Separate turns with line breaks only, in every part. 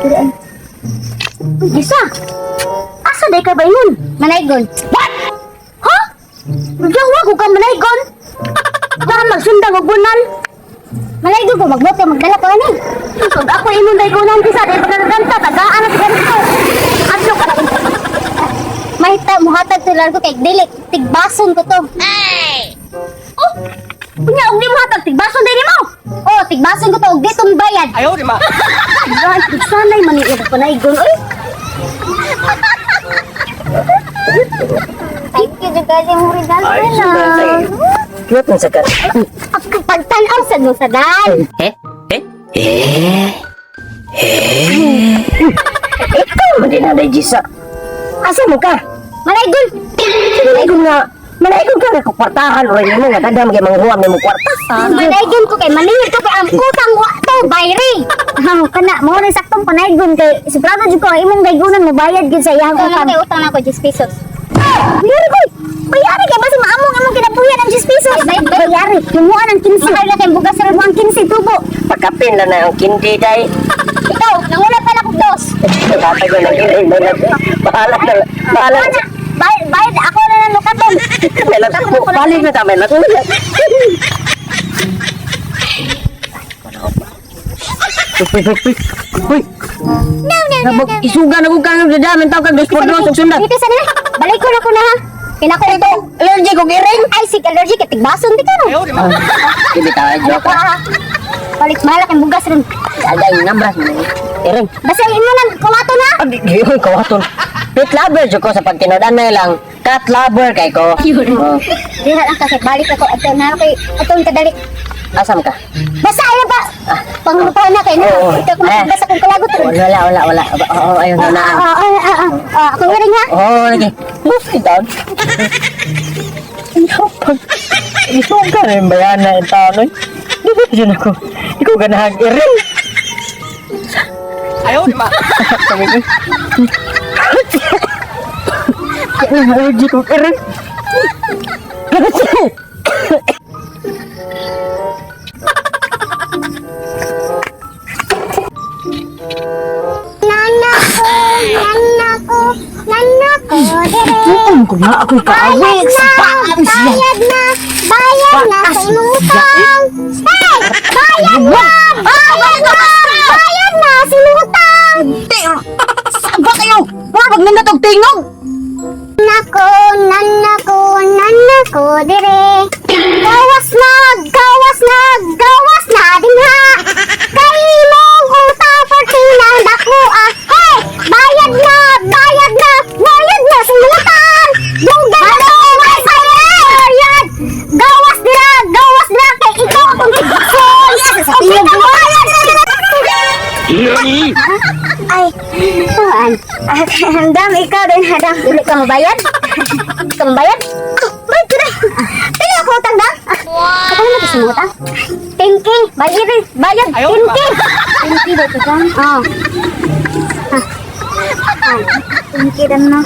Diri ay. Uy, Gisa. Asa day ka ba yun?
Manaygon.
What? Ha? Jawa ko ka manaygon? Baka magsundang og bunal.
Manaygon ko magboto magdala ko ani.
Pag ako imong daygonan kisa day pagkaganta tagaan na ganito. Adlo ka na.
Mahita muhatag tular ko kay dili tigbason ko to.
Oh! Unya og di mo hatag tigbason day nimo.
Oh, tigbason ko to og di tong bayad.
哎呦我的妈！
Tagaan sanay man ni og panaygon oy.
Thank you jud kasi mo regalo
Ay,
na.
Cute man sa ka.
Ang pagtan-aw sa no sa dal.
Eh? Eh? Eh? Eh? Ikaw man din na Gisa. Asa mo ka?
Manaygon.
Manaygon nga. Manaygon ka nga kwartahan rin mo nga daghan gyud manghuam nimo kwarta.
Manaygon ko kay maningil ko kay ang utang wa to bayri. Ah, kana mo rin saktong panaygon kay sigurado jud ko ang imong daygonan mo bayad gyud sa iyang utang. Utang utang nako 10 pesos.
Bayari koy. Bayari kay basta maamong imong kinabuhi ng 10 pesos. Bayari. Himuan ang 15.
Mahal na kay bugas
Mo ang 15 tubo.
Pagkapin lang na ang kindi day.
Ikaw, nangula pa na kog dos.
Tatag na lang yun. Bahala na. Bahala na.
Bayad, bayad ako na lang lukaton.
Balik na tama na. Uy, uy, uy. Uy.
No, no, no, no.
Isuga na kung kang dadamin tao kag dos por dos og sundan.
Dito sa nila. Balik ko na ko na ha. Kinako ito.
Allergic og iring.
Ay, sig allergic kay tigbason di ka no.
Dili ta joke.
Ah, balik mahal kay bugas ron.
Agay nambras mo. Iring.
Basta imo nang kuwato na.
Abi giyon kawaton. Pet lover jud ko sa pagtinud-an na lang. Cat lover kay ko. Oh,
Diha lang kasi balik ako ato na kay atong kadali.
asam ka?
Basta ayo ba? Pangupa na kay na.
Oo.
Ikaw kung
Eh.
basta kung kalagot ron.
Wala wala wala. Oo, ayun na.
Ah, ah, ah, ah, ah, ako ring ha.
Oo, lagi. Move down. Pag isuga na yung bayana yung tao nun. Di ba yun ako? Ikaw ganahag iring.
哎呦我的妈！
Sabi ko. Allergic og iring.
Nana ko, nana ko, nana ko dire.
Ko na ako'y kaaway.
Bayad na, bayad na, bayad na sa imong utang. Hey, bayad na, bayad na, bayad na sa imong utang.
Saan ba kayo? Wala bang nandatog tingog?
Nako, nana ko, nana ko dire. Gawas na, gawas na, gawas na dinha. Kay imong utang pertinang dako ah. Hey, bayad na, bayad na, bayad na sa imong utang. Dugay na to, may bayad. Gawas dira, gawas dira kay ikaw akong tigson. Sa bayad. Ay, tuan. Dam, ikaw din, Dam. Dili ka mabayad? Dili ka mabayad? Ah, bayad ko na. Pili ako utang, Dam. Wow. Ako naman sa utang. 10K, bayad rin. Bayad, 10K. 10K ba ito, Dam? Oo. Ah. Ah, 10K, Dam, no?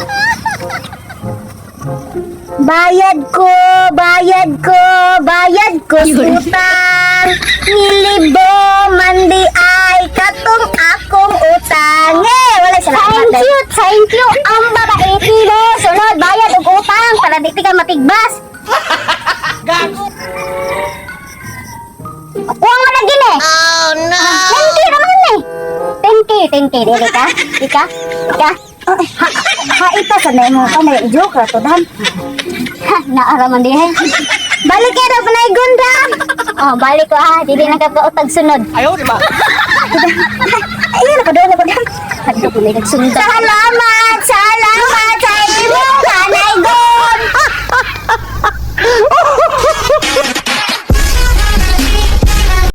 Bayad ko, bayad ko, bayad ko sa utang. Nilibo man di ay katong akong utang. Eh, wala sila. Thank you, thank you. Ang babae mo. Sunod, bayad og utang para di ka matigbas.
Gago!
Kuha mo na gini. Oh, no. 10K naman eh. 10K, 10K. Dili ka? Di ka? Di ka?
Ha, ha ito sa na mo pa may joke ra to dam.
Ha, naaraman di eh.
Balik kay daw panay gundam.
Oh, balik ko ha. Dili na ka kautag sunod.
哎呦我的妈！
Ayun ako doon ako dam.
Kadto ko na nagsunod.
Salamat, salamat.